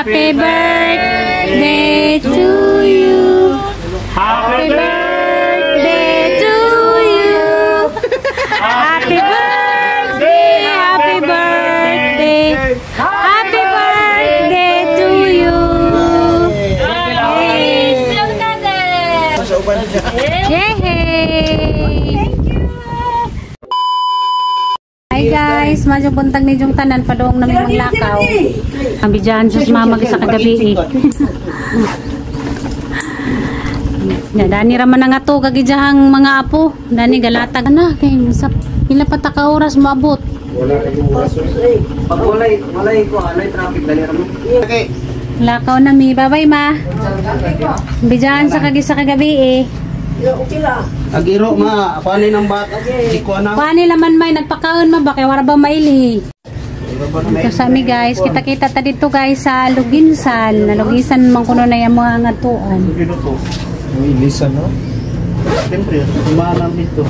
Happy birthday to you. Happy birthday to you. Happy birthday, happy birthday. Happy birthday to you. Yay! Hi guys, madyo buntag ni Jung tanan padung nami maglakaw. Ang bidyahan sa mama sa kagabi eh. Ya, dani ra man nga to kagidjahang mga apo. Dani galatag na kay sa pila pa ta ka oras moabot. Wala kayong oras. Pag walay, walay ko, walay traffic, dali ra mo. Okay. Lakaw na mi. Bye-bye ma. Bidyahan sa kagi sa kagabi eh. Agiro ma, kuanin ang bata. Di ko na. Kuani laman may nagpakaon ma ba kay wara ba maili. Ito sa mi guys, kita-kita ta dito guys sa Luginsan. Nalugisan man kuno na yung mga ngatuan. Uy, lisa no? Siyempre, sumanan dito.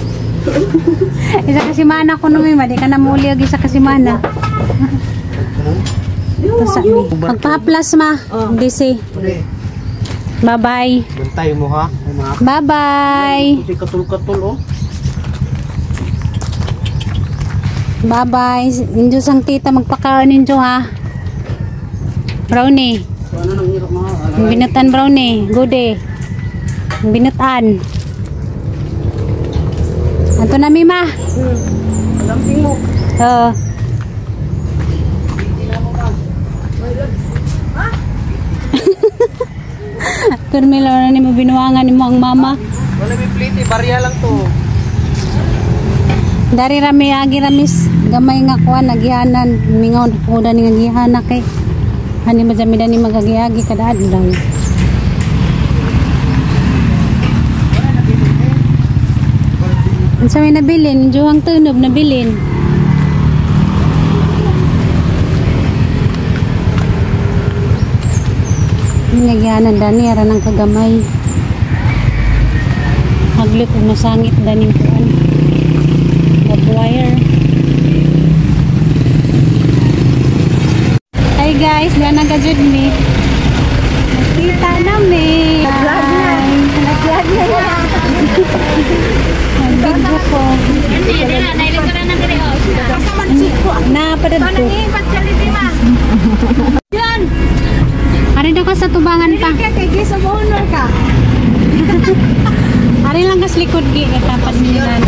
Isa ka simana kuno mi, ma di ka na muli og isa ka simana. Ito sa mi. Magpa-plus ma. Disi. Bye-bye. Bantay mo ha. Bye-bye. Si katul-katul oh. Bye-bye. Injo sang tita magpakaon ninyo ha. Brownie. Ano nang hirap mga? Ang Binutan brownie. Good eh. Ang Binutan. Anto na mi ma. Oo. Permila na nimo binuangan nimo ang mama. Wala may plate, eh, barya lang to. Dari rami agi ramis gamay nga kuan nagihanan mingaw ko dani nga gihana kay hani ba jami dani magagiagi kada adlaw. Unsa may nabilin? Juhang tunob nabilin. Nagyanan dani ara ng kagamay. Haglot og masangit dani kuan. Barbed wire. Hi guys, diyan ang gajud mi. Nakita na mi. Nag-vlog na. Nag-vlog na. Nag-video ko. Napadad ko. Ari daw ka sa tubangan pa. Ari lang kas likod gi eh tapad ni nanay.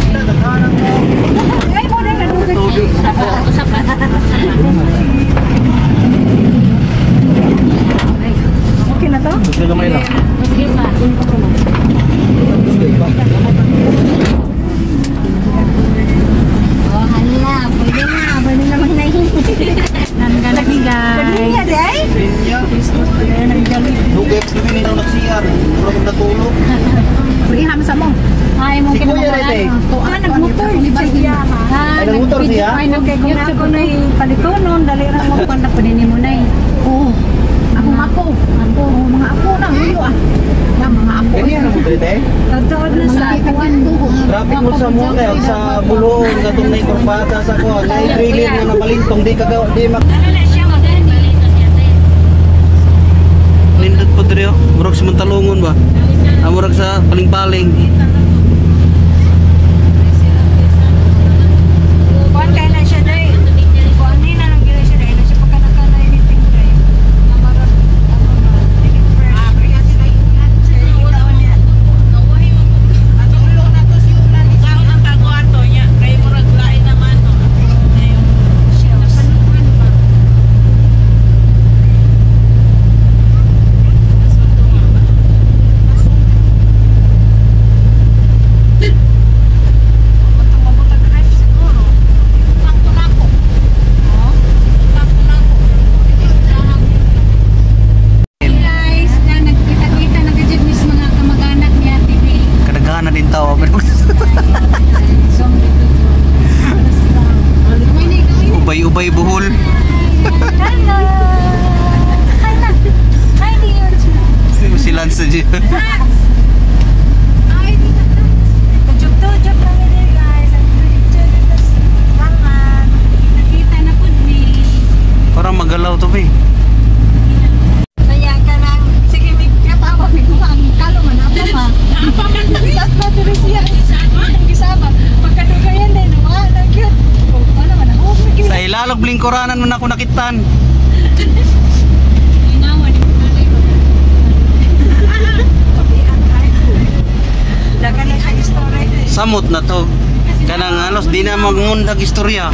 Gamay lang. Sige pa. Oh, hala, pwede na. Pwede naman na Nangga lagi guys. Lugay ko ni nang nagsiyar. Wala kong natulog. Ay, mong Si Kuya kinamalaan. Rete. Ah, nagmotor. Ah, Ay, nagmotor siya? Ay, nag-YouTube ko na palitonon. Dali ra mo kung na mo na eh. Oo. Ako apo. Apo, mga apo na huyo ah. Na mga apo. Ganyan na mo dito eh. Totoo na sa Traffic mo sa mga kayo sa bulong katong nay kurbata sa ko. Nay trailer nga nabalintong di ka di mak. Nindot po diri oh. Murag sa Mantalongon ba? Ah, murag sa paling-paling. Kuan kay na siya dai. Kuan ni na lang gina siya dai na siya pagka naka anything dai. Namarot ano na dili fresh. Guys, na nagkita-kita na gajud mis mga kamag-anak ni Ate May. Kadaghanan din tao. Pero ubay-ubay buhol. Hello. Hi na. Hi dear. Si Lance dyan. Tujug-tujug kami dai guys. Ang tujug-tujug tas mangan. Nakita na po ni Parang magalaw to, be. na ako nakitan. Samot na to. Kanang halos di na magundag istorya.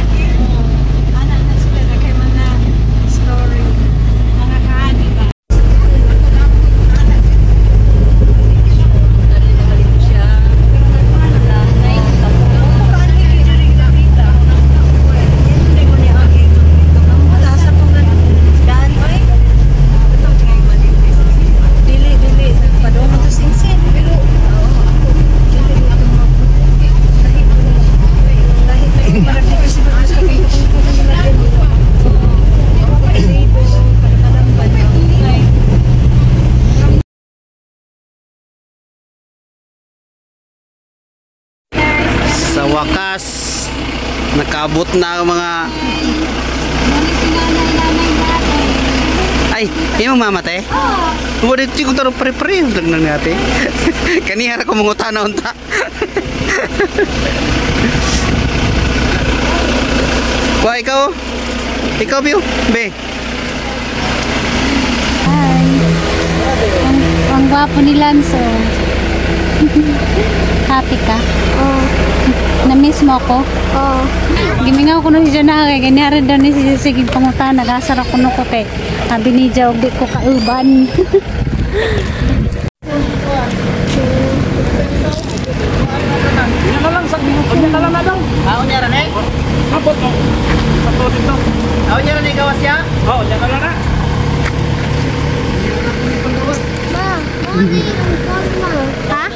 Sa wakas, nakaabot na ang mga... Ay, imong mama te? Oo. Wala dito ko tarong pare-pare lang nang ate. Kanihara ko mangutana unta. Wa ikaw? Ikaw Biu? Be. Hi. Ang gwapo ni Lanzo. Happy ka? Oo. Na-miss mo ako? Oo. Gimingaw ko na siya na kay ganyari daw ni siya sige pangutana nag-asar ako no ko kay sabi ni Jaw di ko kauban. Ha?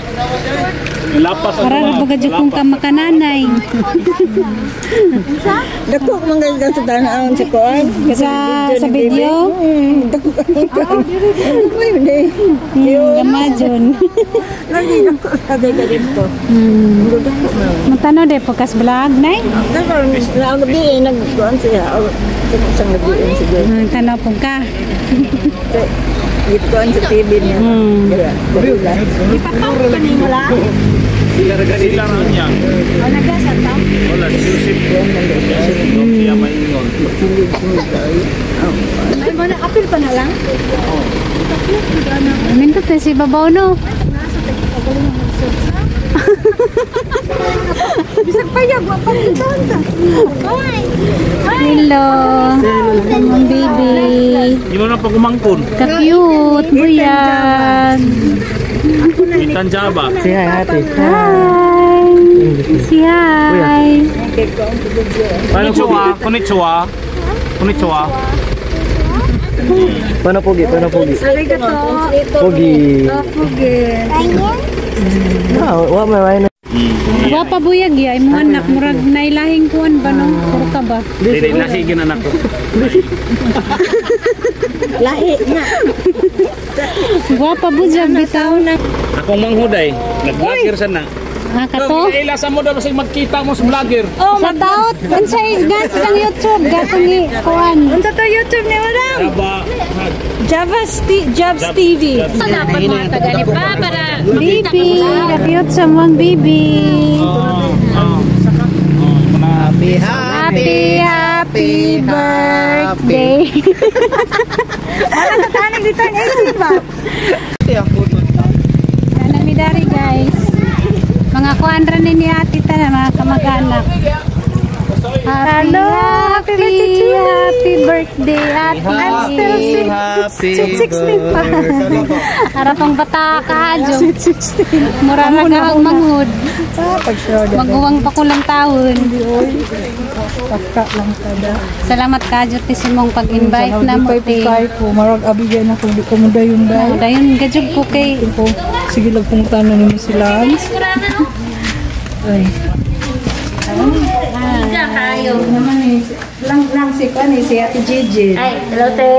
Para ra baga jud kung ka makananay. Dako man gani sa tan-awon sa kuan sa video. Dako ay di. Gamajon. Lagi dako sa dito. Matano de pagkas vlog nay? Karon na gabi nagkuan siya. Isang gabi siguro. Tanaw pug ka. Gitkuan sa TV niya. Sila rin niya. Wala, si Joseph. Siya maingon. Ay mo na apil pa na lang. Minto te si babaw no. Bisag payag wa pa gitan ta. Hello. Ang baby. Hindi mo na pagumangkon. Ka-cute. Buyag. Itan Java. Say hi ate. Hi. Say hi. Konnichiwa. Konnichiwa. Konnichiwa. Paano pogi? Paano pogi? Arigato. Pogi. Pogi. Ah, wa may may na. Wa pa buyag ya imong anak murag nailahing kuan ba no? Puro ka ba? Dili lahi gyud anak ko. Lahi na. Wa pa buyag bitaw na. Akong manghuday, nag-vlogger sa na. Ha kato? Ilasa mo daw kasi magkita mo sa vlogger. Oh, sa taot. Unsa is gas sa YouTube gatong i kuan. Unsa to YouTube ni madam? Java. Java Jobs TV. Dapat mga tagali pa para Baby, ka-cute sa mong baby. Happy Happy happy birthday. Wala sa tanig dito ang 18 ba? Ana mi dari guys. Mga kuan ra ni ate ta mga kamag-anak. Hello, happy, happy birthday, ate. I'm still Happy sweet 16 pa. Ara pang bata ka, jo. Sweet 16. Mura ra ka og manghud. Ah, pag sure. Maguwang pa kulang taon. Pagka lang kada. Salamat ka, jo, ti simong pag-invite na mo, ti. ko, marag abigay na ko, di ko mo dayon Oh, dayon gajud ko kay ko. Sige lang kung tanan nimo si Lance. Ay. kayo. Naman eh, lang lang si kuan eh, si Ate Gigi. Ay, hello te.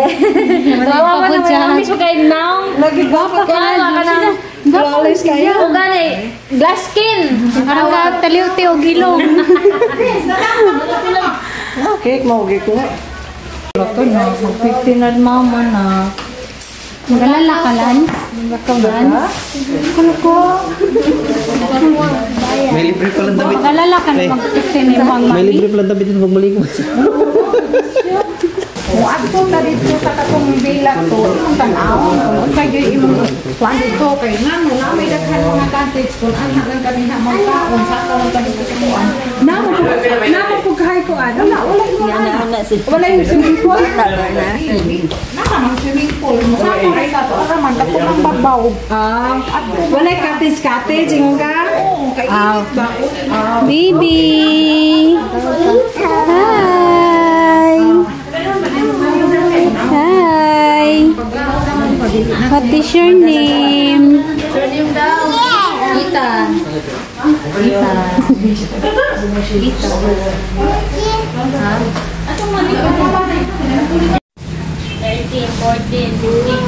Gwapa po siya. Miss mo kayo now. Lagi ba pa Wala ka na. Flawless kayo. O gani, glass skin. Parang ka taliw ti og ilong. Ah, cake mo gi ko. Ito na, mag-15 na mama na. Magalala ka lan. Ano ko? May libre palang damit. Magalala ka na mag-15 ni Mang May Mami. libre palang damit pag maligo. Muadto ta dito sa katong villa to, imong tan-awon kung unsa gyud imong kuan dito kay ngano na may daghan mga cottage kung anha lang kami na magkaon sa kaon ta dito sa kuan. Namo namo pug kay kuan. Wala wala imong ana. Wala yung swimming pool. Naka man swimming pool. Musa ko ray ta to ara man katong ang babaw. Ah, wala cottage cottage ingon ka? Oo, kay init ba? Baby! Hi! Hi! What is your name? Ethan. Ethan. Ethan. 13, 14, 15,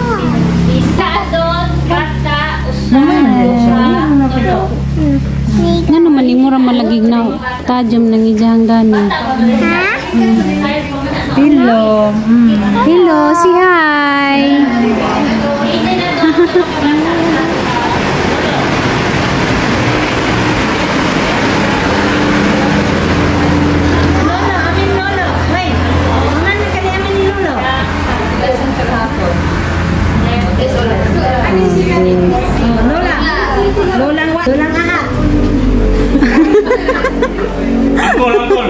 16. Isa adult, bata, usa, duha, tulo. Nga naman ni mura malagig na tajam nang ijahang gani. Hello. Hello, say hi. Lolo, amin lolo. Wait. Una na kani amin ni lolo. Lola. Lolang wa, lolang aha. Angkol, angkol.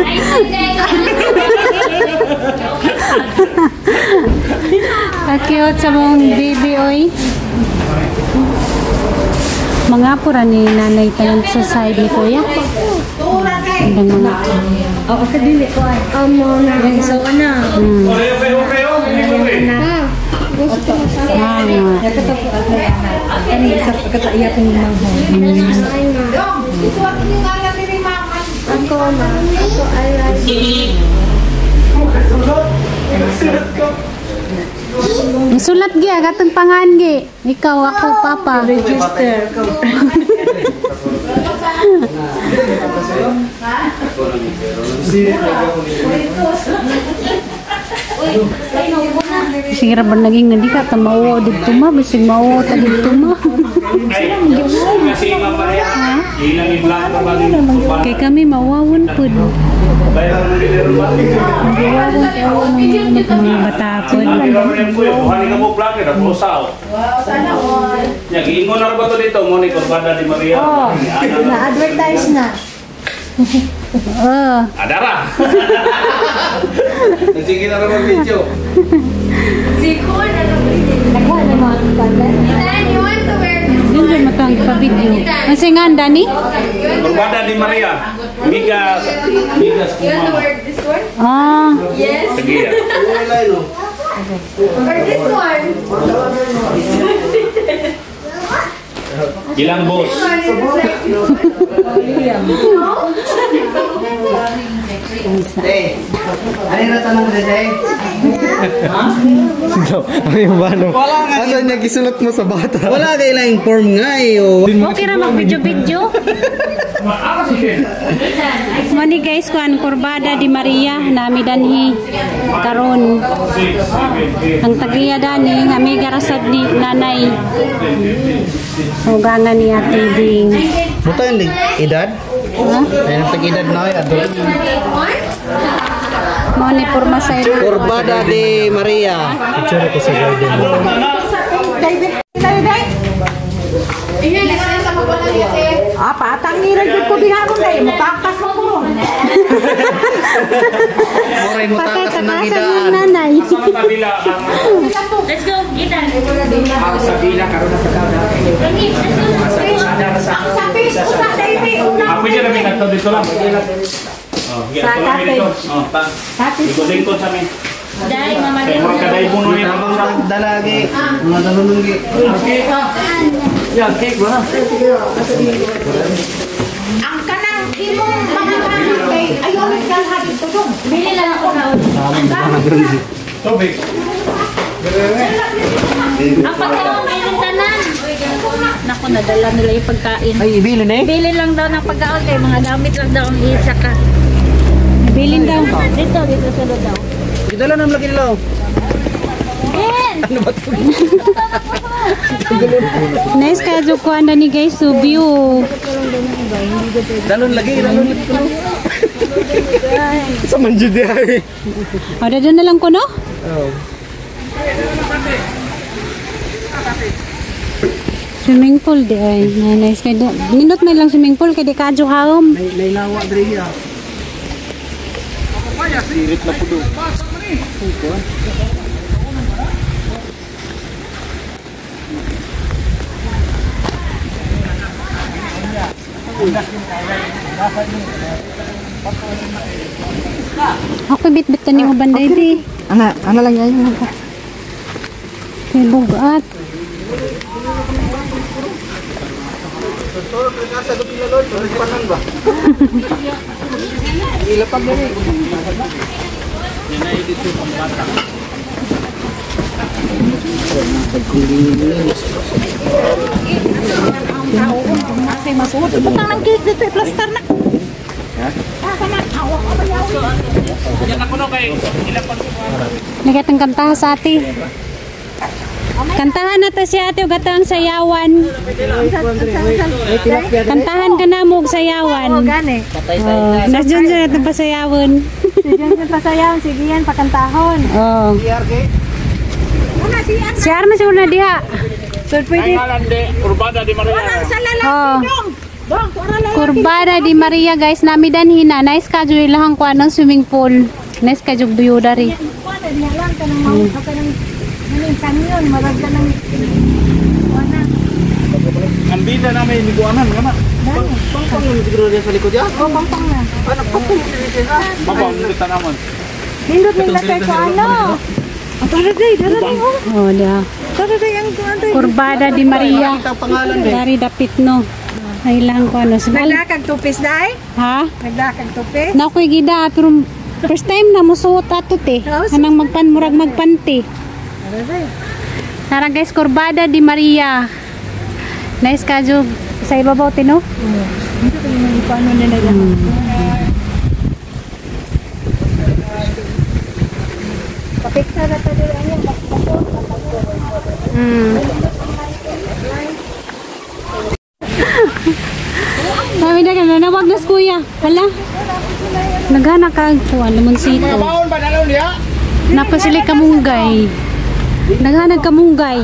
Ka-cute sa mong baby, oy. Mga pura ni nanay tayo sa side ni kuya. Ang mga. Oo, kadili ko ay. Amo na. So ana. Okay, okay, okay. Okay, Ah, Kani sa pagkataiya kong manghon. Isuwat niyo nga lang ni mama. Ako, ma. Ako, alay. Sulat gi agatong pangan gi. Ikaw ako papa. Register. Sige ra ba naging nga di ka ta mauo didto ma bisig mauo ta didto ma. Ay, kasi Ma'am Maria. Ilang i-vlog ko ba din? Kay kami mauwawon pud. Bayaran mo nila ba? Mga bata pud. Ang rin po yun. Buhanin ka mo vlog eh. Nag-usaw. Sana all. Ya, giingon na ba to dito? Mo ni Kurbada di Maria. Oh, na-advertise na. Oh, Adara. Sige na naman video. Nagkuha na mga banda. yun dyan matang pa-video. Kasi nga Dani? Kurbada di Maria. Migas. Migas kumama. Ah, Sige. Ya. Wala no. Ilang boss? Eh, ano yung natanong ko sa'yo? Ano yung bano? Wala nga. Ano niya gisulat mo sa bata? Wala kay laing form nga eh. Oh. okay ra mag-video-video. Mani guys, kuan Kurbada di Maria nami danhi karon. Ang tagiya dani amiga rasad ni nanay. Ugangan ni Ate Ding. Buta yung edad? Ha? Ay, ang tag-edad na ay adult. Mo ni porma sa ilo. Kurbada de Maria. Picture ko sa garden. Ah, patangiran jud ko diha ron day. Mutakas mo ko ron. Moray mo Patay takas ng takasan ng idaan. nanay. Sa kabila ang Let's go, Ethan. Ang sa bila karon na sa kada. Ang sa face usa day may una. Ah, pwede namin nagto dito lang. Oh, sige, Sa ato lang dito. Oh, pa. Lingkod-lingkod sa amin. Dai, mama. Kay murag kaday buno ni. Tabang tagdalagi. Mga dalunong gi. Ya, cake ba? Ang kanang imong mga gamit kay ayo ni kalha dito dong. Bili lang ako na. Tubig. Ang pagkaon kayo tanan. Naku, nadala nila yung pagkain. Ay, ibilin eh. Bili lang daw ng pagkaon kay mga gamit lang daw ang isa ka. Bilin daw. Dito, dito sa daw. Gidala na lagi nila. oh. Ben! Ano ba to? Nice ka jud kuan dani guys, so view. Dalon lagi, dalon lagi. Sa man jud ay. O, dadyo na lang ko, no? Oh. Swimming pool di ay. Nice kay nindot may lang swimming pool kay di kadyo haom. May lawa diri ah. Sirit na pudo. Ako bitbit ka ni uban day di. Ana, ana lang yan. Kay bugat. Butang ng cake dito, plaster na. Nagatang kantahan sa ate. Kantahan na ta si ate og atang sayawan. Kantahan ka na mo og sayawan. Oh, gani. Oh, nas dyan siya natong pasayawan. Sige yan pasayawan, sige yan pakantahon. Oh. Si Arma siguro na diha. So pwede Kurbada di Maria. Oh. Kurbada di Maria guys, nami danhin na. Nice ka jud ilahang kuan ng swimming pool. Nice ka jud duyo dari. kuan diha lang kanang mount kanang kanang kanyon marag kanang kuan na. Ang bida namin niguanan kana. Pangpang naman siguro niya sa likod ya. Oh, pampang na. Anak pangpang siya. Baba mo tanaman. Nindot ning lakay ko ano. Ah, tara day, tara day oh. Oh, diha. Tara day ang kuan day. Kurbada di Maria. Dari dapit no. Ay lang ko ano. Sibal. Nagdakag tupis day? Ha? Nagdakag tupis? Na ako'y gida pero first time na musuot ato te. Anang magpan murag magpanti. Tara guys, Kurbada di Maria. Nice kadyo sa ibabaw te no? Paano nila yan? Papikta na tayo ang yung Mami na nanawag na kuya. Hala. Nagana ka kuan lemonsito. Baon ba nalon diha? Napasili kamunggay. Naghanag kamunggay.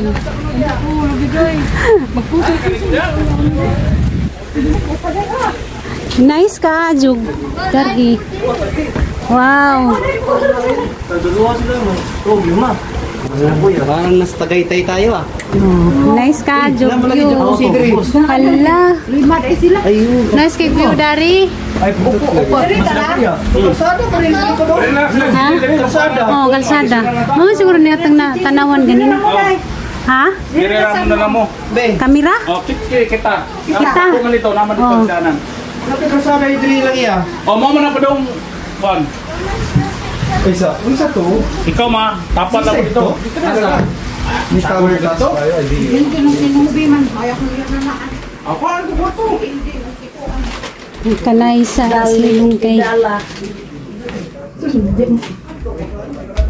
Nice ka, Jug. Dargi. Wow. Dalawa sila mo. Oh, lima. Parang nasa Tagaytay tayo ah. Oh, nice ka, Jug. Hala. Ayun. Nice kay view dari. Ay, upo, upo. Kalsada pa rin dito doon. Ha? Kalsada. Oh, kalsada. Mga siguro niya tang na tanawan ganun. Ha? Dire ra mo na lang mo. Be, Kamera? Oh, kita. Kita. Ako man dito, naman dito Oh. ang danan. napit kalsada yung diri lang iya. Oh, mo man na padong kuan. Isa, unsa to? Ikaw ma, tapat lang dito. Asa? Discover dito? Ako ang kwarto. Kanay sa silungkay.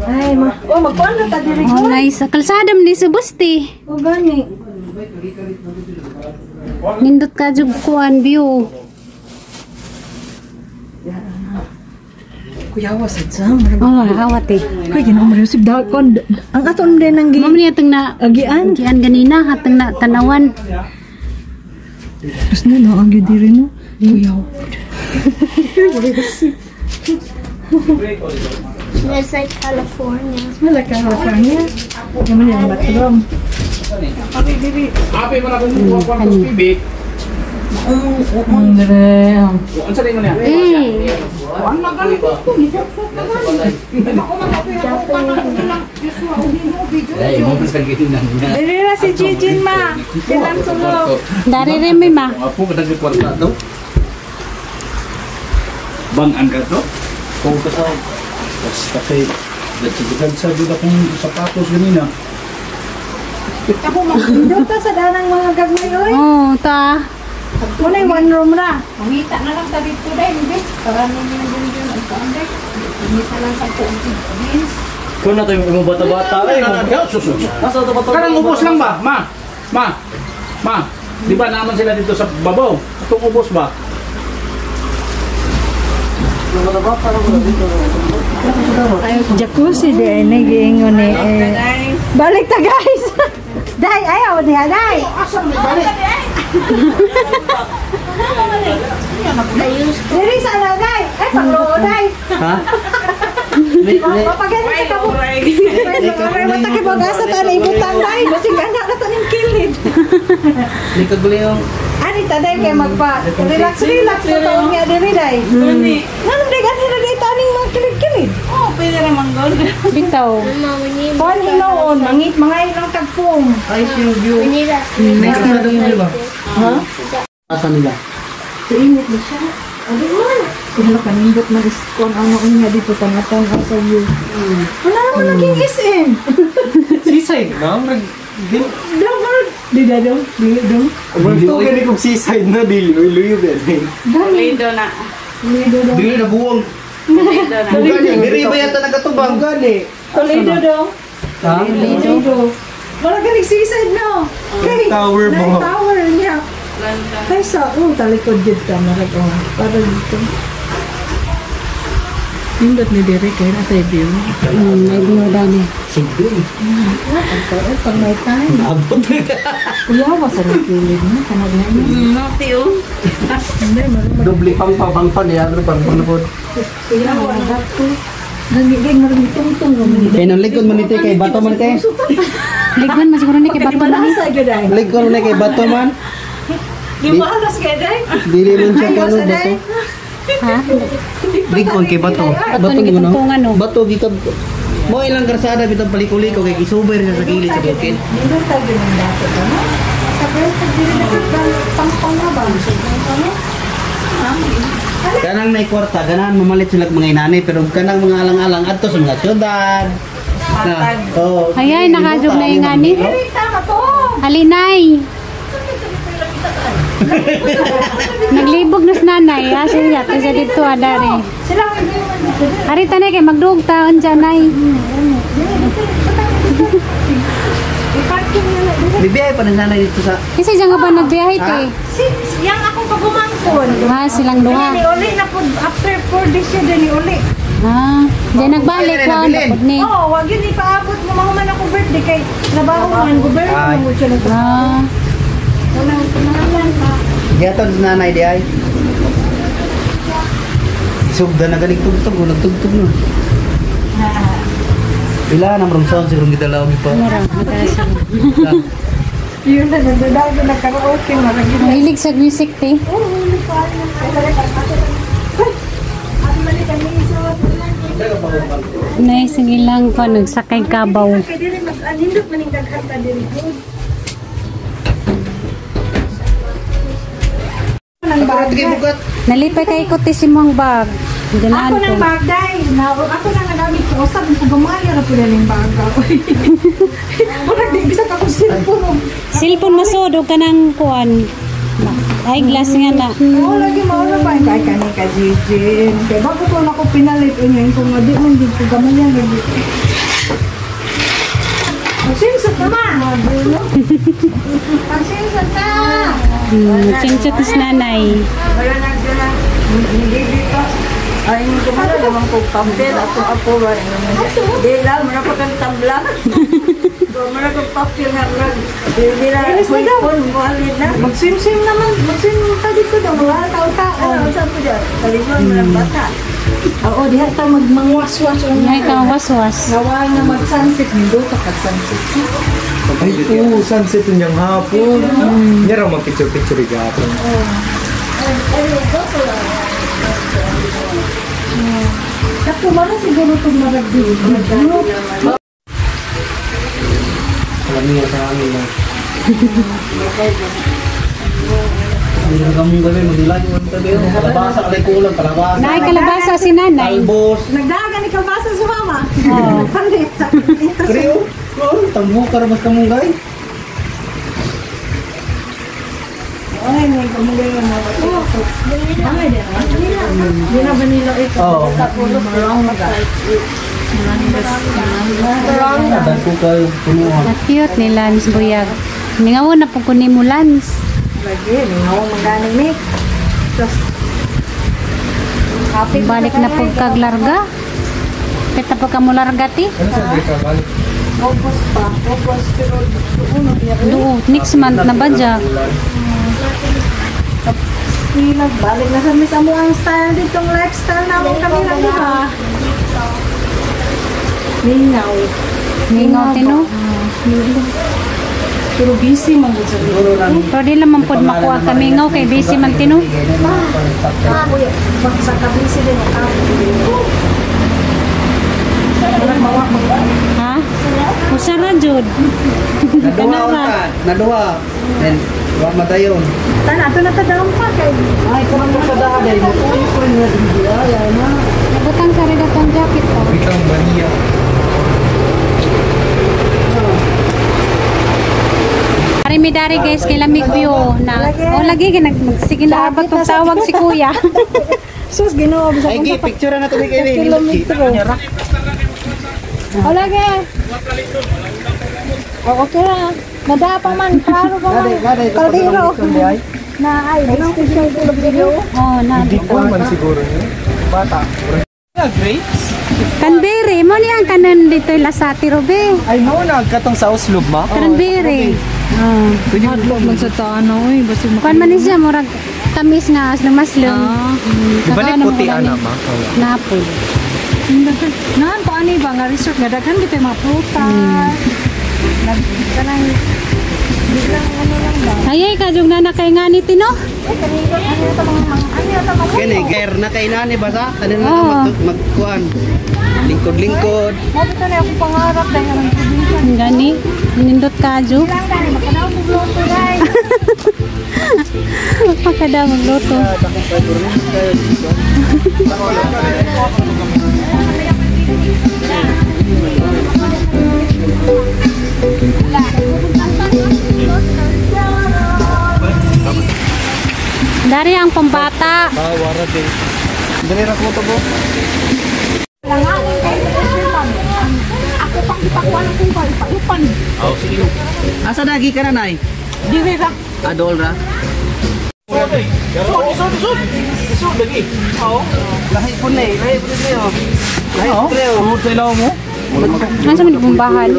Ay, ma. Oh, magkuan na ta diri. Oh, nice. Kalsada man di sa Busti. Oh, gani. Nindot ka jug kuan view. Kuya, wasad sa. Oh, awat eh. Kuya, ginoo mo rin. Kon, ang aton din ang Ma'am niya tang na agian. agian ganina hatang na tanawan. Tapos na, no, ang diri no. Kuya. Smells like California. Smell like California. Yaman yung bathroom. Api man akong kuha kwarto sa TV. Andre. Unsa din mo niya? Diri ra si Jijin ma. Silang sulok. Dari rin may ma. Ako ka naging kwarta daw. Bang-an ka to? Kung ka sa Basta kay Nagsigitan sa jud akong sapatos ganina. Ako, magpindot ta sa danang mga gagmay, oy. Oh, ta. Wala yung one room ra. Mangita na lang sa dito dahil, hindi. Para ninyo yung yun ang kuan dahil. Mangita lang sa kuan jeans. Kung na tayo imong bata-bata eh. Nasa to bato. Kanang ubos lang ba? Ma. Ma. Ma. Di ba naman sila dito sa babaw? Itong ubos ba? Jacuzzi di ay nagiingon ni eh. Balik ta guys. Day ayaw diha day. Diri sa na day. Ay pagluo day. Ha? Mapagani ka mo. Mata kay bagasa ta na ibutang day. Basig anak na ta ning kilid. Ni kaguliyong. Ani ta day kay magpa relax relax na taon nga diri day. Nganong day gani ra day taning mga kilid-kilid. Oh, pwede ra manggol. Bitaw. Mama, we need Kuan hinuon, mangit mga ilang tagpong. Ayos yung view. we need that. May kasada yung view ba? Ha? Asa nila? Init na siya. Ano man? Wala kanindot na iskon ang noon nga dito tanatan sa view. Wala naman naging SM. Seaside na? Dong, di da dong, di dong. Dili gani kong seaside na dili oy luyo gani. Toledo na. Toledo dong. Dili na buwang. Toledo na. Gani, diri ba yata nagatubang? Gani. Toledo dong. Ha? Toledo. Wala galing seaside no. Kay Tower mo. Nine tower niya. Kay sa oh talikod gid ka marag oh. Para dito. Nindot ni Derek kay na sa view. May view dani. Sige. Pag may time. Abot. Kuyawa sa nagkilid mo kanag na. Naughty oh. Doble pang pang pang ya, pang pang po. Kuyawa na dato. Gani gay marag tungtong mo ni. Kay nang likod man ite kay bato man ite. Ligwan man siguro ni kay bato man ni. Malasa gyud ay. Likod man kay bato man. Di malas gyud ay. Dili man siya kano bato. Ha? Likod kay bato. Bato ni gid mo, no? gitungtungan, no? Bato gikab. Mo ilang karsada bitong paliko-liko kay gisuber siya sa gilid sa bukid. Nindot ta gyud ang dato ka no. Sa first dili na pangpang na ba? Ano? Kanang may kwarta, ganahan mamalit sila mga inani, pero kanang mga alang-alang adto sa mga syudad. Na, oh. Ay, ay, nakajog na yung ani. Dili tama to. Alinay. Naglibog na sa nanay. Ha, siya. Kasi dito, adari. Sila ang ibig man dito. Ari tanay kay magduog taon dyan, nay. I-parking na na dili. Bibiyahe pa na nanay dito sa Kasi dyan ka ba nagbiyahe, te? Si yang akong pagumangkon. Ha, silang duha. Ni uli na po after 4 days siya din ni uli. Ha, dyan nagbalik Ay, ko. nabilin. Napod ni. Oo, wag yun ipaabot mo mahuman ako birthday kay trabaho man gobyerno Ay. mo siya nag Ah, Unang kumalan pa. Gihatag sa nanay di ay. Isugda na galing tugtog, nagtugtog na. Pila na marong sound siguro gidalaw pa. murang. Mataas. Yun na nandadago na karaoke marag yun. Mahilig sa music, te. Oo, hindi ko alam. Nice ang ilang ko, nagsakay kabaw. Kay dili mas anindot maning daghan ta diri good. Nang bag. Bukat. Nalipay kay ko, te, si mong bag. Ako Ganahan nang ko. bag day. Na ako nang nagamit ko usab ko gamay ra pud ning bag. Murag di bisag ako cellphone. Cellphone masod, o kanang kuan. Ay, glass nga na. Oo, lagi mao na pa kay kani ka Gigi. Kay bago ko na ko pinalit unya ko nga di man gid ko gamay lagi. Pagsinsot na ma. Pagsinsot na. Simsot is nanay. Wala na dyan. Hindi dito. Ay, hindi ko mala naman ko papel. Ato apo ba? Di lang, mura pa kang tabla. Mura kang papel nga. Hindi na, Ilis na daw. phone, muhalin na. Mag-swim-swim naman. Mag-swim ta dito daw. Mga tao-tao. Ano, saan po dyan? Talibon mo ng bata. Oo, diha ta magmangwas-was. Ay, ka waswas. Nawa nga mag-sunset. Nindot ka sunset. Ay, oo, sunset unyang hapon. Nya raw mag-picture-picture gapon. Kato mara siguro itong marag dito. Alam niya sa amin na. Hindi na kamong gabi, magdilag yung tabi. Kalabasa, kalay kulang, kalabasa. Nay, kalabasa si nanay. Talbos. Nagdagan ni kalbasa si mama. Oo. Palit sa Creo. Oh, tambo ka mas kamunggay. Ay, may kamugay nga mga Ay, di na. Di na vanilla ito. Oo. Dagko kayo punuan. Na cute ni Lance Buyag. Ningaw na po ko ni mo Lance. Lagi, ningaw maganing ni. Tapos, Balik na po kag larga. Pita pa ka mo larga ti. August pa. August pero uno niya. Duo, next month na ba dya? Balik na sa mis amo ang style ditong lifestyle namin kami lang di ba? Mingaw. Mingaw tino. Pero busy man gud sa Pero di lang man pod makuha kami ngaw kay busy man tino. Sa ka busy din ang. Ha? Usa ra jud. Naduha ka, naduha. Then wa madayon. Tan ato na ta down pa kay. Ay, kung mo sa dahil mo ko na din ay na. Butang sa rin atong jacket ko. Bitang maniya. Ari mi dari guys kay lamig view na. O lagi kay nag sige na ba tong tawag si kuya. Sus Ginoo bisa Ay, gi, picture na to ni kay kilometro. O lagi. O okay ra. Nada pa man, klaro pa man. Kaldero. Na ay, special video. Oh, na. Hindi ko man siguro niya. Bata. Grapes? Cranberry mo niya ang kanan dito lasati robe. Ay mo nagkatong sa Oslob ma. Cranberry. Oh. Hadlok man sa taano oy, basig Kuan man ni siya murag tamis nga maslum-maslum. Di ba ni puti ana ma? Napol. Naan pa ani ba nga resort nga daghan gid mga prutas. Nag kanang biglang ano lang ba? Ay ay kajung na kay ngani tino. Kini ger na kay nani ba sa? Kanin na magkuan. Lingkod-lingkod. Mo bitaw na akong pangarap dahil ang probinsya. Gani nindot kajo. Lang dahil makadaw mo luto dai. Pakada magluto. Dari ang pambata. Bawara din. Dali ra ko to bo. Langanin kayo sa Ako pang ipakuha ng kumpal, ipaupan. Asa dagi ka na nay? Dili ra. Adol ra. Sud, sud lagi. Oo. Lahi po na eh, lahi po na oh. Lahi po na oh. Sud sa ilaw mo. Ano sa mga bumbahan?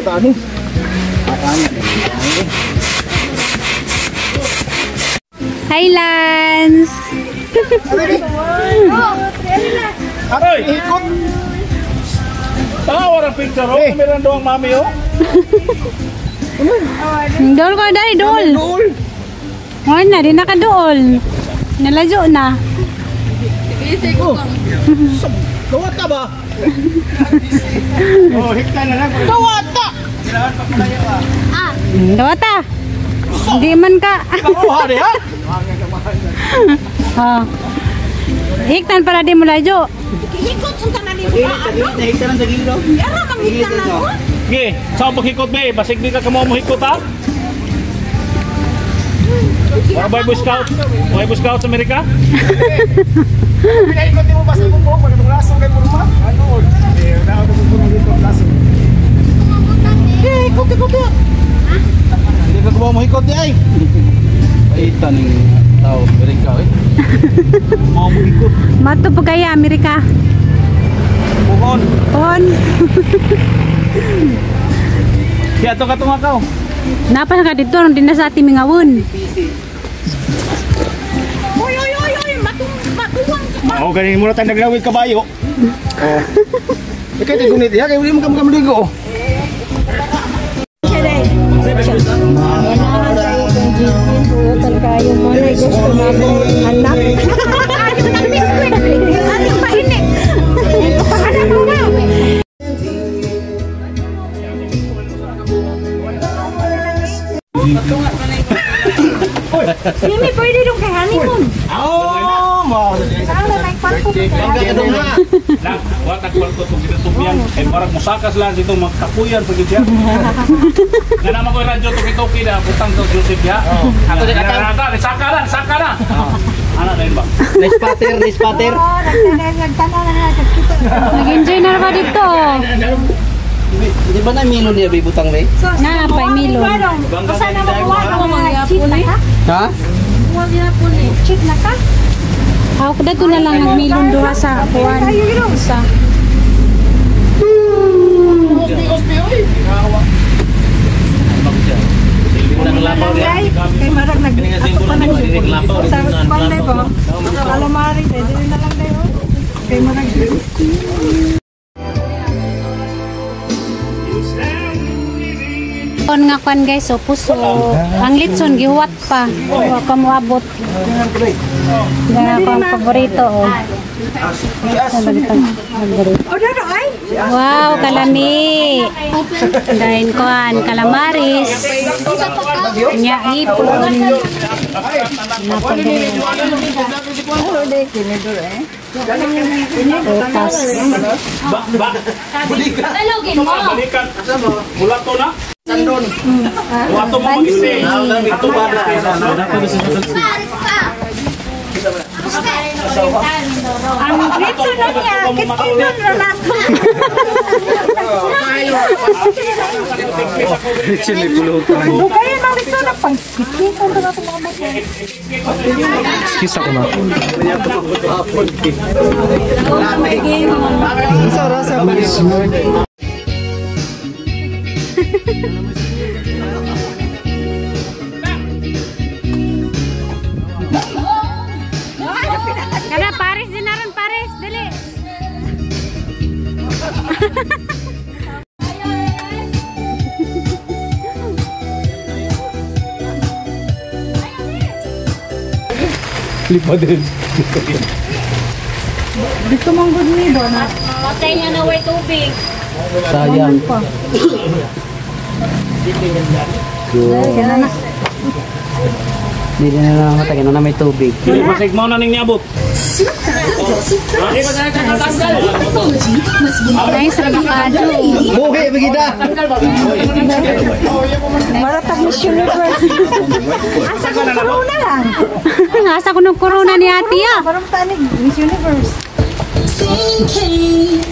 Hi, Lance! Aroy, ikot. Tawar ang picture oh. Meron doang mami oh. Dool ko dahil, dool. Wala na, di nakadool. Nalayo na. Dawat ka ba? Oh, hikta na lang. Dawat ka! Dawata. Di man ka. Kakuha di ha. Oh. Hiktan para di mo layo. Hikot unta na ni Nahigta lang sa gilid oh. Ara mang hiktan na ko. Ge, sa paghikot be, basig di ka kamo mo hikot ha. Wala ba Boy Scout? Wala Boy Scout sa Amerika? Pinaikot mo ba sa imong buhok pag laso kay purma? Ano? Eh, na ako kung dito laso. Eh, ikot, ikot. Hindi ka kumaw mo hikot di ay. Ay, taning tao, Amerika eh. Mau mo hikot. Mato pa kaya Amerika. Puhon. Pon. Kaya to ka tumakaw. Napa ka dito nung din na sa ating mingawon. Oy oy oy oy, matuwang ka pa. Oh, ganin mo na tayo naglawig kabayo. Oh. Ikay ti gunit ya kay uli mo ka maligo. Kayo mo na gusto na akong anak. Ayaw ng biskwit. Ating mainit. Anak mo na. Mimi, pwede dong kay honeymoon. Oh, mo. Bangga ka dong na. Lang, wa tagpal ko itong ginatubyan. Eh, parang musakas lang dito, magtapuyan pag siya. Nga naman ko yung radyo, tuki-tuki na, butang to Joseph ya. Ako di katang. Saka lang, saka na. Ano na yun ba? Nice pater, nice pater. Oh, nagtanaw na nagkita. Nag-enjoy na ba dito? Di ba na Milo niya bibutang ni? Na, pay Milo. Basta na makuha ng mga cheat na ka? Ha? Cheat na ka? Ako dato na lang nagmilon duha sa kuan. Sa Kay marag nag ato pa nag sa panday ba? Calamari dili na lang dayo. Kay marag kon nga kwan guys, so puso. Ang litson gihuwat pa. Wa pa moabot. Dara ko ang paborito oh. Wow, kalami. Dahin kuan, kalamaris. Nya hipon. Prutas. Dalogin mo. Mulato na. Sandon. Mulato mo mag-stay. Ato ba na? Ang litson na niya, kitkinon na nato. Litson may pulutan. Dugay ang litson na pang kitkinon na nato mga buto. Excuse ako ma. Kada Paris din naron Paris, dali. Lipa din. Dito man gud ni ba na. Patay niya na way tubig. Sayang. Dili na lang matagin na may tubig. Dili masig mo na ning niabot. Nice ra makadyo. Buhi bagida. Maratag Miss Universe. Asa ko corona lang. Asa ko nung corona ni ate ah. Parang tanig Miss Universe.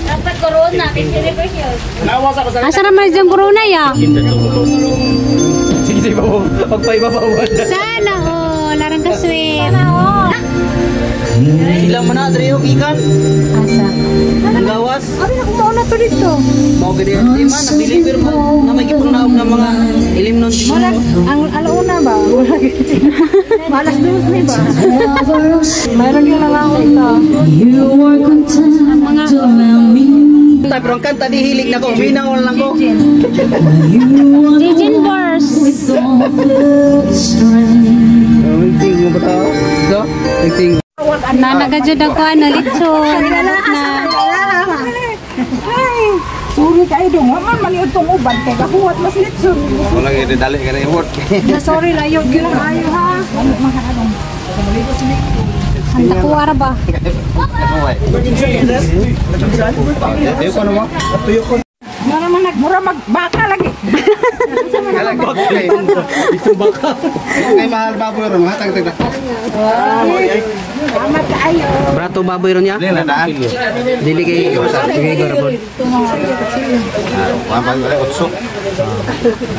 Dapat corona, Miss Universe yun. Asa ra man diyang corona ya? Sige, sige, pagpaibabawan. Sana oh, larang ka swim. Sana oh. Sila man na dre ikan. Asa? Ang gawas. Abi na kumauna to dito. Mao gid di man nag-deliver man na may gipangnaog ng mga ilim nun. Murag ang alauna ba? Malas dos ni ba? Mayroon yung nangaon ta. Ang mga Tay pero ang kanta di hilig na ko, minaw lang ko. Jijin Bars. Ting mo ba tao? Do? Ting. Nanagadyo na ko ano litson. Na. Ay, sorry kayo dong. Wa man maliod tong uban kay kahuwat mas litson. Wala gyud dali ka na i-work. Na sorry layo gyud lang ayo ha. Ang takuwara ba? Tuyo ko naman. Tuyo ko. Mura man nagmura magbaka lagi. Ito baka. Kay mahal baboy ron, hatag tag. Salamat kaayo. Brato baboy ron niya? Dili kay kay garabon. Wa pa wala otso.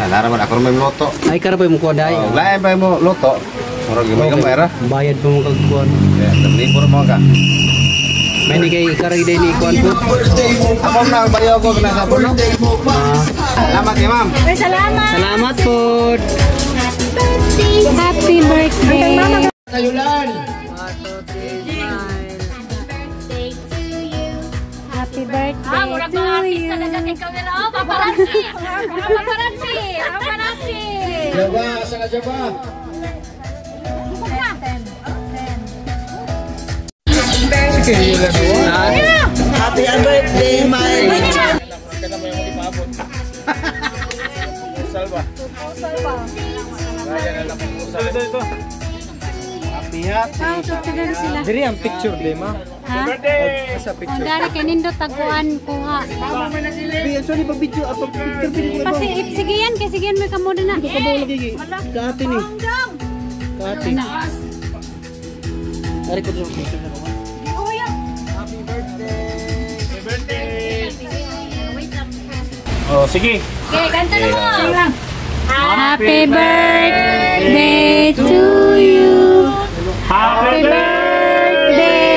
Nara man ako may loto. Ay karapoy mo kuha dai. Lain pa mo loto. Murag gamay ra. Bayad pa mo kag kuan. Libur mo ka. May ni kay karay day ni kuan po. Ako na bayo ko na sa puno. Salamat kay ma'am. Ay, salamat. Salamat po. Happy birthday. Sayulan. Happy birthday Ah, murag to mga artista you. na kay kamera. Oh, paparazzi. Paparazzi. Paparazzi. Jaba, asa ka jaba? Happy birthday, my Happy happy. Ah, tutugin sila. Diri ang picture di ma. Ha? Asa Ang picture? dari kay nindot taguan kuha. Bi, sorry pag video, pag picture pili ko. Pasi sige yan kay sige yan may kamo na. Kabaw lagi. Kaate ni. Kaate. Ari ko dito picture na ko. Happy birthday. Happy birthday. Oh, sige. Okay, kanta na mo. Happy birthday to you. Happy birthday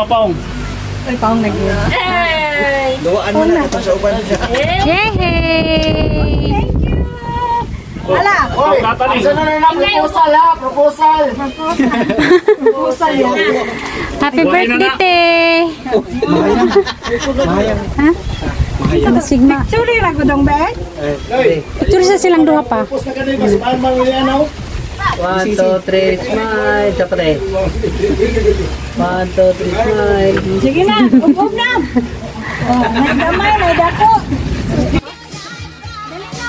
paong? Ay, paong lagi. Hey! Duwaan mo na ito sa uban siya. Yay! Thank you! Ala! Oy, Asa na na proposal ha? Proposal! Proposal yan. Happy birthday, te! Ha? Sigma. Picture ra gudong be? Picture sa silang duha pa. 1, 2, 3, smile. Dapat eh. 1, 2, 3, smile. Sige na, ug na. Oh, may gamay, may dako.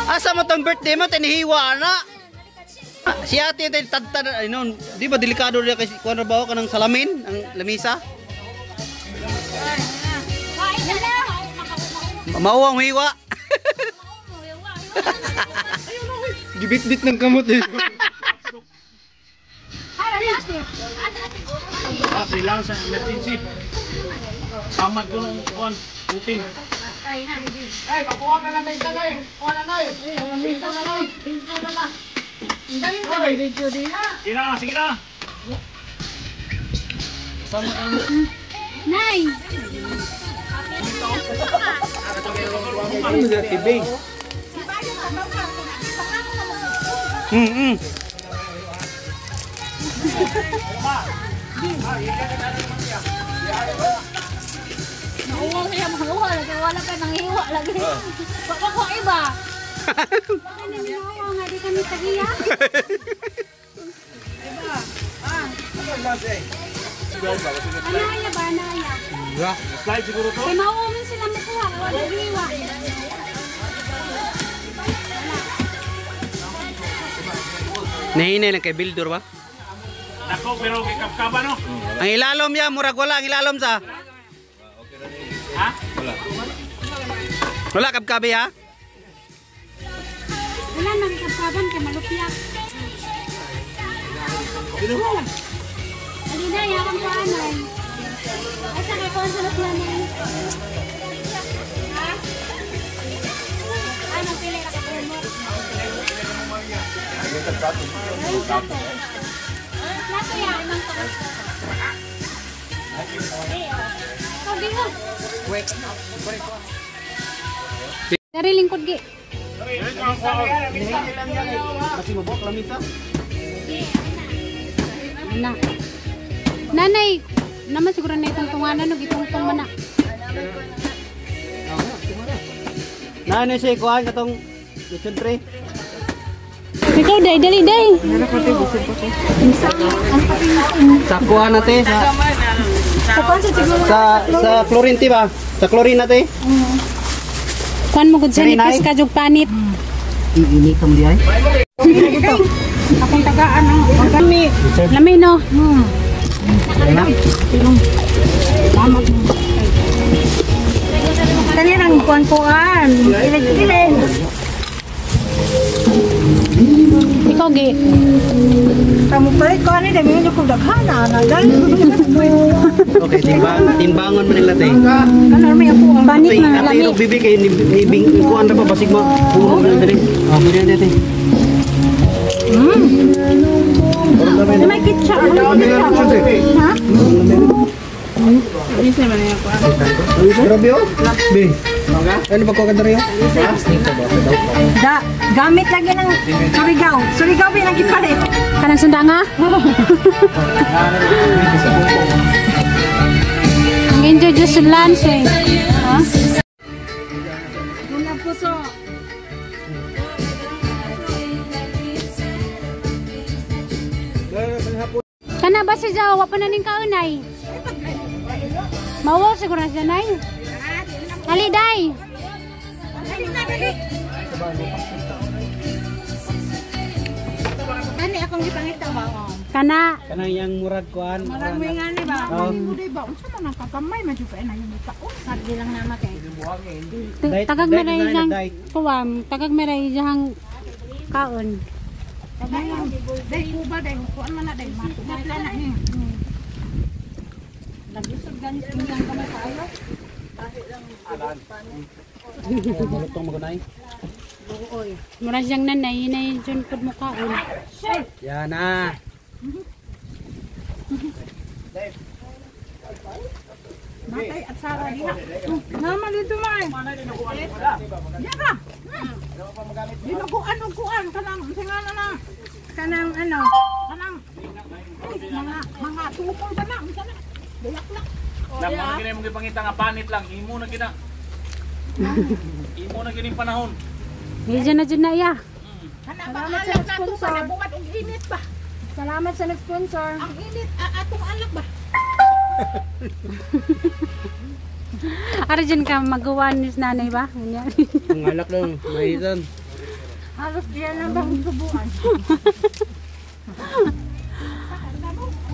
Asa mo tong birthday mo tinihiwa na. Si ate tayo tadtad ay noon, di ba delikado niya kasi kuan ba ka ng salamin ang lamisa? Mauwang hiwa. Gibit-bit ng kamot eh. Silang sa emergency. Samad ko ng kuan, putin. Ay, pakuha ka na tayo tagay. Kuha na nay. Pinto na nay. Pinto na na. Sige na, sige na. Nay! Ano sa TV? Nauwaw siya mga lagi. Wala pa nanghiwa lagi. Wala ko iba. Nga di kami tagiya. Anaya ba, anaya? Slide siguro to. Kay mauuman sila makuha, wala hiwa. Nahinay lang kay Bildur ba? Dako pero kay kapkaba no. Ang ilalom ya, murag wala ang ilalom sa. Ha? Wala kapkabe ha? Wala nang kapkaban kay malupyak. Alina, yakang ko anay. Ay, sa kay kuan sa nanay. Ha? Ay, magpili ka mo. Ay, plato. Plato ya, imang to. Oh, di ho. Dari lingkod gi. Kasi mabok lamisa. Na. Nanay, naman siguro na itong tunganan no, gitungtong man na. Nanay siya kuan katong lechon tray. Ikaw day, dali day. Sa kuan nate sa sa chlorine ti ba? Sa chlorine nate. Kuan mo gud sa nipis ka jug panit. Iini ka mo di ay. Akong tagaan ang kami. Lami no. Kani ang kuan-kuan. Ilig-ilig. Ikaw gi. Kamu palit ko ani dami ko daghan na dali. Okay, timbangon man nila te. Kanon may ako ang Panit na Ate, lami. iro bibi kay ni bing kuan ra pa basig mo. Puno na diri. Oh, pwede na te. May kitsa. Ha? Grabe oh. Be. Ano ba ko ka diri? Da, gamit lagi ng Surigao. Surigao ba yung gipalit? Kanang sundanga? Ang enjoy just lunch eh. Ha? Una puso. Kana ba si Jawa pa na ning kaunay? Mawaw siguro na siya nay. Ali day. Kani akong gipangita ba? Oh. Kana Kanang yang murag kuan. Marang may ngani ba? Oh. Kani mo day ba? Unsa man ang kagamay man jud kay na yung taon. Sagdi lang nama kay. Tagag meray diyang kuwam, tagag meray diyang kaon. Day kuba day kuan man na day matumat na ni. Lagusog ganit tinggang kamay kaayo. Malutong magunay. Mura siyang nanay, hinay dyan pud mo kaon. Yan na. Matay at Sara diha. Naman dito man. Diha. Dinuguan og kuan kanang singa na. Kanang ano? Kanang mga tukol ba na? Unsa na? Bulaklak. Lamang gini mong gipangita nga panit lang, imo na gina. Imo na gining panahon. Medyo na jud na iya. Salamat sa sponsor. Nabuhat og init ba? Salamat sa nag-sponsor. Ang init atong alak ba? Ara dyan ka magawa ni nanay ba? Ang alak lang, mahitan. Halos diyan lang bang subuan.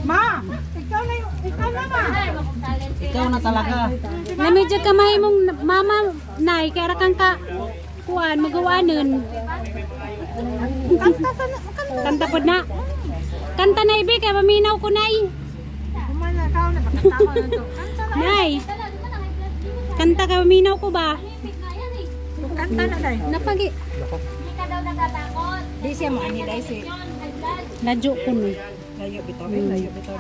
Ma, ikaw na ma. Ikaw na talaga. Na medyo kamay mong mama nay kay ra kang ka kuan magawanon. Kanta sa kanta. Kanta pod na. Kanta na ibi kay paminaw ko nay. Kumala ka na bakit ako na to. Kanta na. Nay. Kanta ka paminaw ko ba? Kanta na day. Napagi. Hindi ka daw natatakot. Di siya mo ani day si. Ladyo ko no. Layo bitaw, layo bitaw.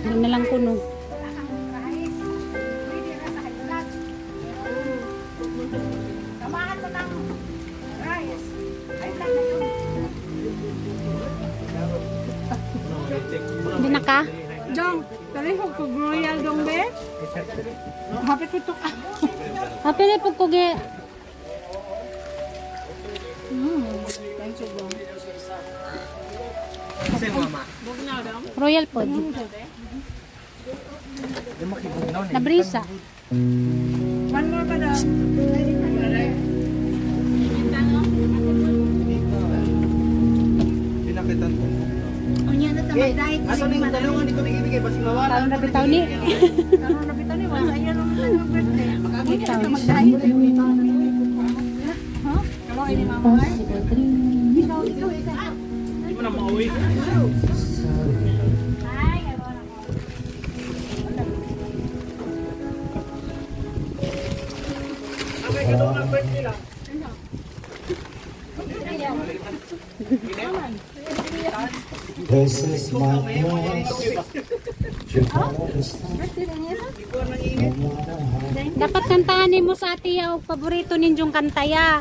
Ano na lang ko no. Samahan mo ng rice. Ay lang na yun. Hindi na ka? Jong, dali ko kog royal dong be. Hapit ko to. Hapit na po ko ge. Thank you, dong. Royal pod. Nabrisa. One more pa daw. Pinakitan ko. Ato ning talungan dito ni ibigay basing mawala. Karon na bitaw ni. Karon na bitaw ni wala iya naman sa birthday. Bitaw. Ha? Kalau ini mama ay. Ikaw ikaw ikaw. Di mo na mauwi. This is my cross. Dapat kantahan nimo sa ate ya og paborito ninyong kanta ya.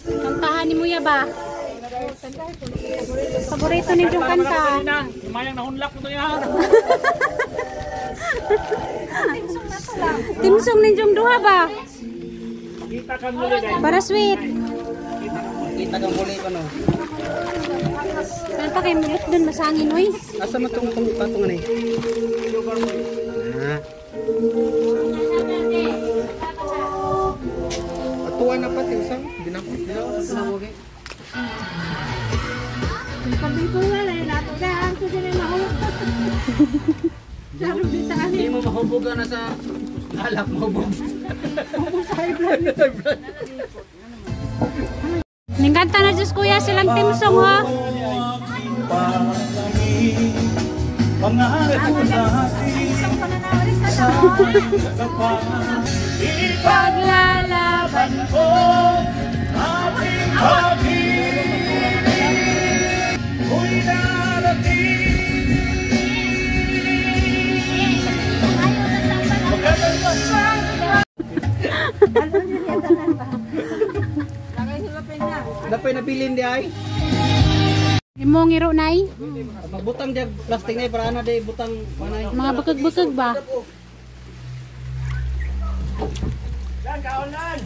Kantahan nimo ya ba? Paborito ninyong kanta. Lumayang nahunlak mo to ya. Timsong ninyong duha ba? Kita kan muli dai. Para sweet. Kita kang huli pa no. Ano pa kay mulot dun masangin oy. Asa man tong patong ani? Ah. Atuan na pati usang dinakot sa okay. Pabito na lang nato daan ko din mahulog. Laro di taan Hindi mo mahubog na sa alak mahubog. Mahubog sa high blood. Ningkanta na Diyos kuya silang team song ha. Ipaglalaban ko ating pag-ibig ko'y darating. Dapat nabilin di ay. Imong ngiro nay. Magbutang diag plastic nay para ana di butang manay. Mga bukag-bukag ba? Lan kaon lan.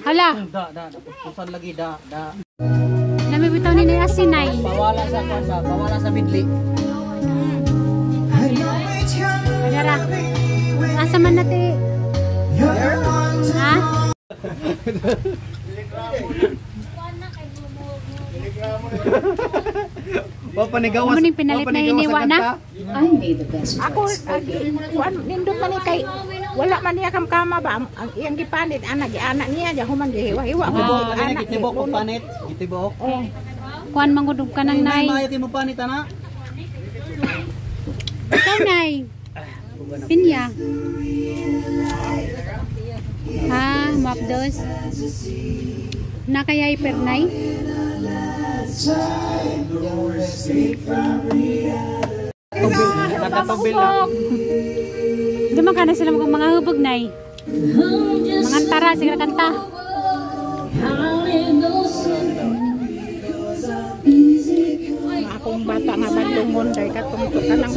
Hala. Da da pusan lagi da da. Lami bitaw ni nay asin nay. Bawala sa kwan ba? Bawala sa bidli. Dara. Asa man nati? Ha? Wa panigawas. Mo ning pinalit na iniwa na? I made the best ako kuan nindot man ni kay wala man niya kamkama ba ang iyang gipanit ana giana niya ja human gihiwa-hiwa ko ana gitibok ko panit gitibok. Kuan mangudog ka nang nay. Maayo kay mo panit ana. Ikaw nay. Pinya. Ha, mapdos. Na kaya ipernay? Nakatubil na. Di man kana sila mga hubog nay. Mga antara sige kanta. Akong bata nga bandungon dahil katong kanang